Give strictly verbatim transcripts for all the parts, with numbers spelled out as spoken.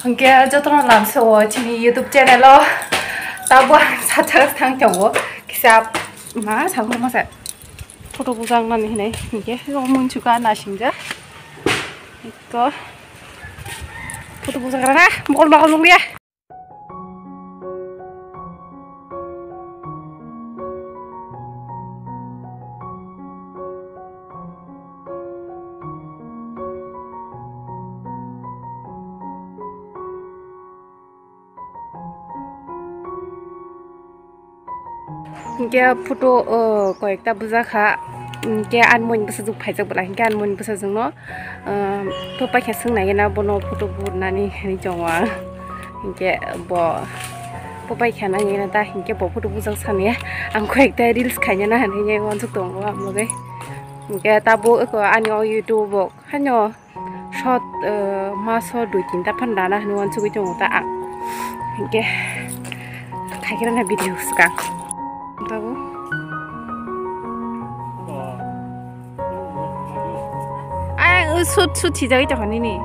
Hwnkhe jotono lamsao chini YouTube channel o tabuk ang sacha thang tongo kisa ma samung masa photo bujak nani hinwi hwnkhe o munsukha nasingjak to photo bujak rana bol nokol nukliya. Hinkhe photo, o, koyekta bujak kha. Hinkhe ani moni bwsajwk phaijak bwla, hinkhe ani moni bwsajwkno, o, to paikha swng nai gana bono photo burunani hinwi tongo ang. Hinkhe bo, bo paikha nai gana ta, hinkhe bo photo bujak sani ang koyekta reels khainani hinwi uansuk tongo ang bagwi. Hinkhe tabuk ani o YouTube o haino shot, eh, maso dui tinta phan rana hinwi uansugwi tongo ta ang. Hinkhe khaikhe rana video swkang. Babu. Ai, shoot, shoot sijagwi tongkha nini.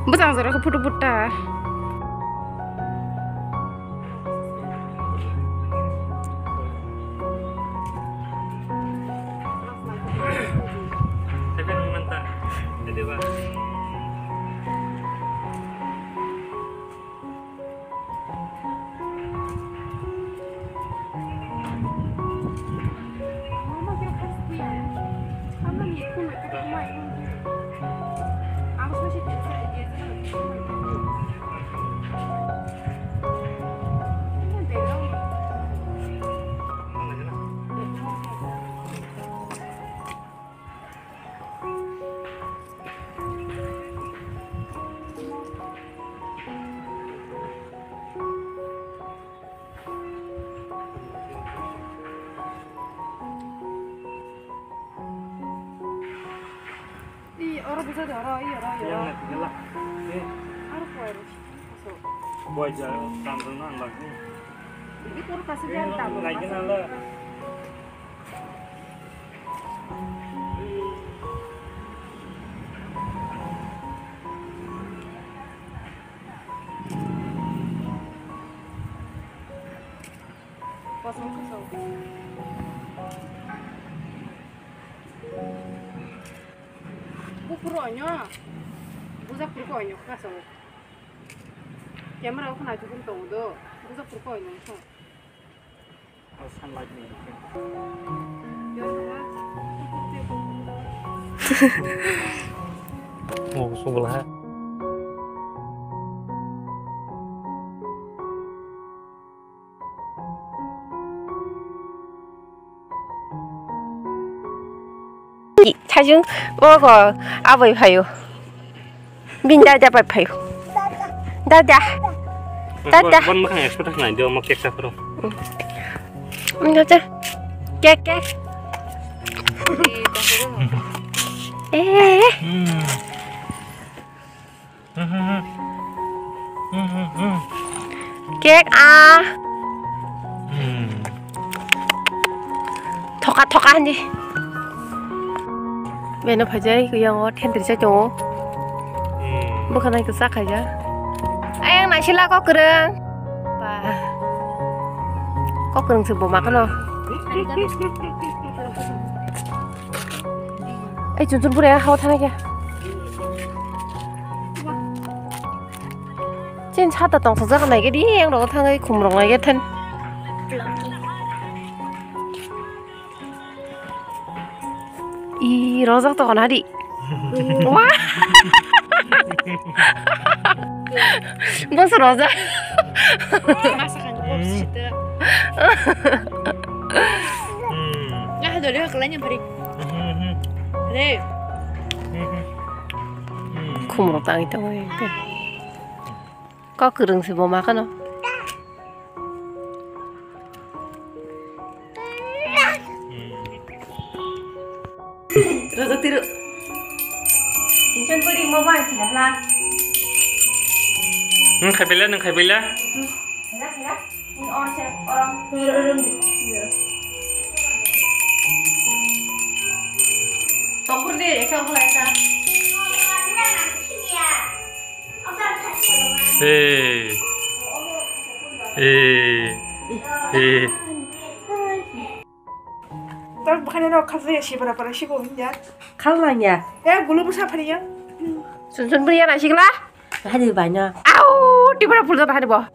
Bwsang jora khe photo butta. I oro busa de oro, i oro, i oro. Aro koi aro. Boi ja tam rwna ang bagwi. Ini poro kasi jan tam. Lagi nang le. Kosong kosong. Buphuru onyo. Bujak puru ko onyo kha songo. Camera o khna chukum tongo do. Bujak puru ko onyo kha. Oh, subla ha. Sajung, ogo, abai phaio. Bin dada bai phaio. Dada. Dada. Bon, bon, makan ya, sudah kena dia mau kek sapro. Dada. Kek, kek. Eh. Hmm. Cake a. Hmm. Thoka thoka hindi. Beno phajai yang o thentri sa chongo. Hmm. Bukan itu sa khaja. Ayang nasi la kok kereng. Ba. Kok kereng sih bo makan lo. Ei, chun chun pura hawa thana kya? Chin chata tong sajak nai gedi, yang rok thang ei khum rok nai gedi than. I rojak to kana di. Wah. Bos rojak. Masa kan kok sita. Hmm. Nggak ada deh kelanya beri. Hmm. Deh. Hmm. Khumrok tangwi tongwi. Kok kwrwng se bo ma kheno. Rojo tiru. Insan puri mo bai sila la. Nung khai pila, nung khai pila. Khela, khela. Ini or se, orang. Hey. Hey. Hey. Tor bukhani rok khajaya sibra para sibo hinya. Khalmanya. Eh, gulu busa phariya. Sun sun buriya na sigla. Hari baina. Au, tibra pulda bahari bo.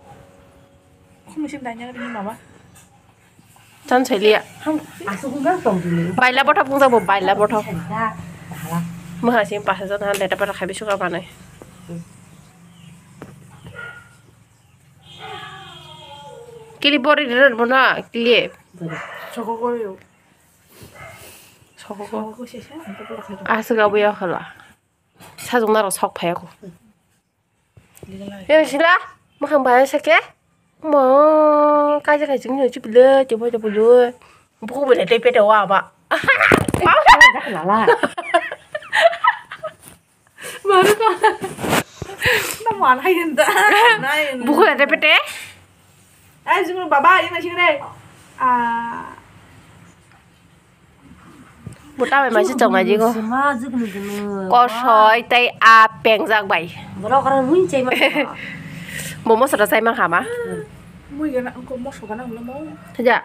Khum sim danya ri mama. Chan chaliya. Asuk gumang tong dulu. Baila bothop pungjak bo, baila bothop. Maha sing pas hajar na leta para khabi suka banai. Kili bori rir mona kili. Soko ko yo. Soko ko. Asuk abu ya khala. Sajung naro sok phaya ko. Yang sila, makan banyak sakit. Mo, kaja kaja nyo cipule, coba coba dulu. Buku boleh tepet wa apa? Lala. Baru kau. Nama anak yang tak? Buku boleh tepet eh? Ayo, sini baba, ini sini deh. Ah. Buta bai maisi chong nai jigo. Sima jignu jignu. Kosoi tei a pengjak bai. Borok oro mui chai ma. Bo moso da chai ma khama. Mui gana ko moso gana ulo mo. Thaja.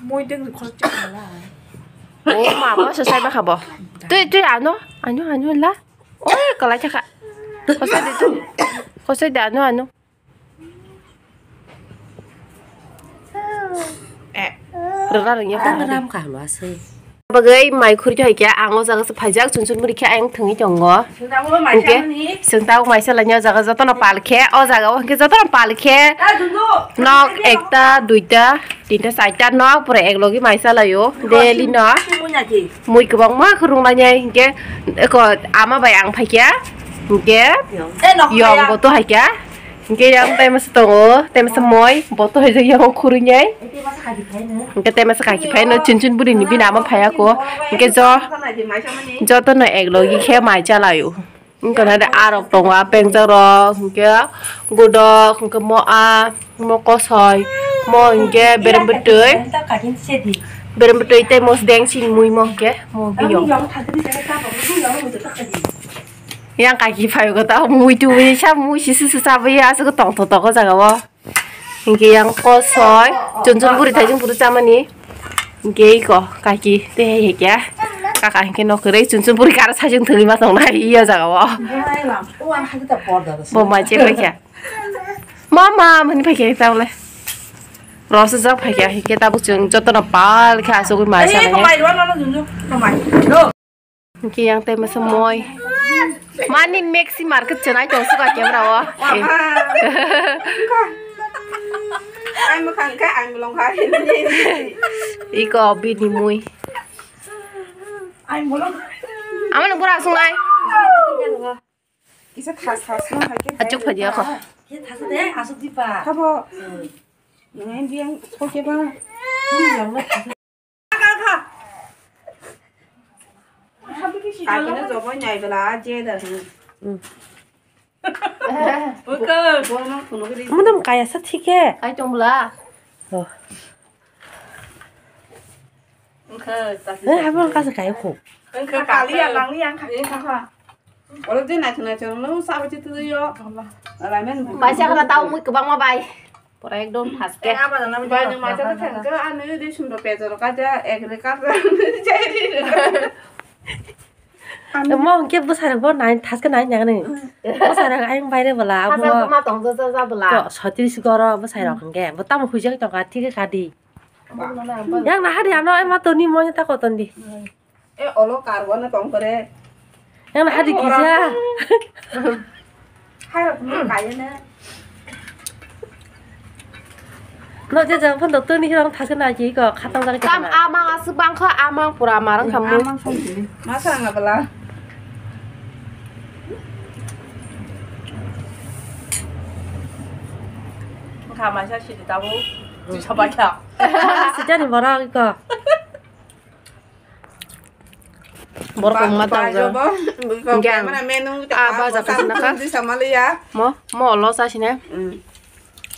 Mui deng khor chai ma. O ma moso chai ma khabo. Tui tui ano ano ano la. Oi kalai thaka. Kosoi de tu. Kosoi de ano ano. Eh, rwla rwngya. Ram ka hama se. Bagwi mai khurjo hai khe ang o jaga se phaijak chun chun muri khe ayang thwngwi tongo. Hwnkhe swng tabuk maisa lainai o jaga jotono pal khe o jaga o hwnkhe jotono pal khe nok ekta duita tinta charta nok pura ek logi maisa laio daily no. Mui kwbangma khurung lainai hwnkhe eko ama bai ang phaikha hwnkhe yong bo to haikha. Hingke yang tai masa tongo, tai masa moi, boto hai jai yang khurui nyai. Hingke tai masa kaki phai no chun chun buri ni bini ama phai ako. Hingke jo, joto no ek logi khe mai chalai o. Hingke na de arok tongo, a pengjak rok, hingke godok, hingke mo a, mo kosoi, mo hingke berem betui. Berem betui tai mos deng sing mui mo hingke, mo hingke yong. Yang kaki phaio kota mui tubui sa mui si si sa bai asuk tong tong tong jaga o. Hingke yang kosoi chun chun buri thai chun buri chamani. Hingke iko kaki te hai kya kaka hingke nok kere chun chun buri kara sa chun thwi ma tong nai iya jaga o. Bo mai che pai kya. Mama mani pai kya ta le. Rosa jak pai kya hingke tabuk chun joto no pal kha asuk mai sa nai. Hingke yang tai masa moi. Mani Maxi market chenai tong suka camera o. Eh. Ai mwkhang khe ai mulong kha. Iko bini mui. Ai mulong. Ama nung pura sungai. Kisa thas thas no hai khe. Achuk phaji ako. Kisa thas de asuk dipa. Thabo. Ngai biang soke ba. Kakino jobo nyai bela je da. Mudam kaya sa thike. Ai tong bela. Oh. Eh, abang kasa kaya ko. Kali ya lang yang kha. Oro je naithok naithok no sabai se twi yo. Alamen. Bai sa kha tau mui kwbangma bai. Pura ekdom haske. Bai no macha ta thang ko ano de sum do pejo ro kaja ek re ka. Mo hwnkhe bwsarok bo nai thaske nai nang ni. Bwsarok ayang baire bwla abo. Hasar ma tong ja ja bwla. Ko sotris goro bwsarok hwnkhe bo tamo huijak tong ka thik kha di. Yang na hari ano ema toni mo ta koton di. E olo karbo na tong kore. Yang na hari kisa. Hai rok ni kaya na. No je jang phan doctor ni hirang thase na ki ko khatang jang. Kam amang asuk bang kha amang pura marang khamu. Amang song ni. Masa nga bela. Kha masa si tabu. Sabai kha. Sejani borok iko. Borok wngma tang jo. Hingke ang a baja kaisa naka. Mo, mo olo chasine.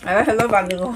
Hello, bandi go.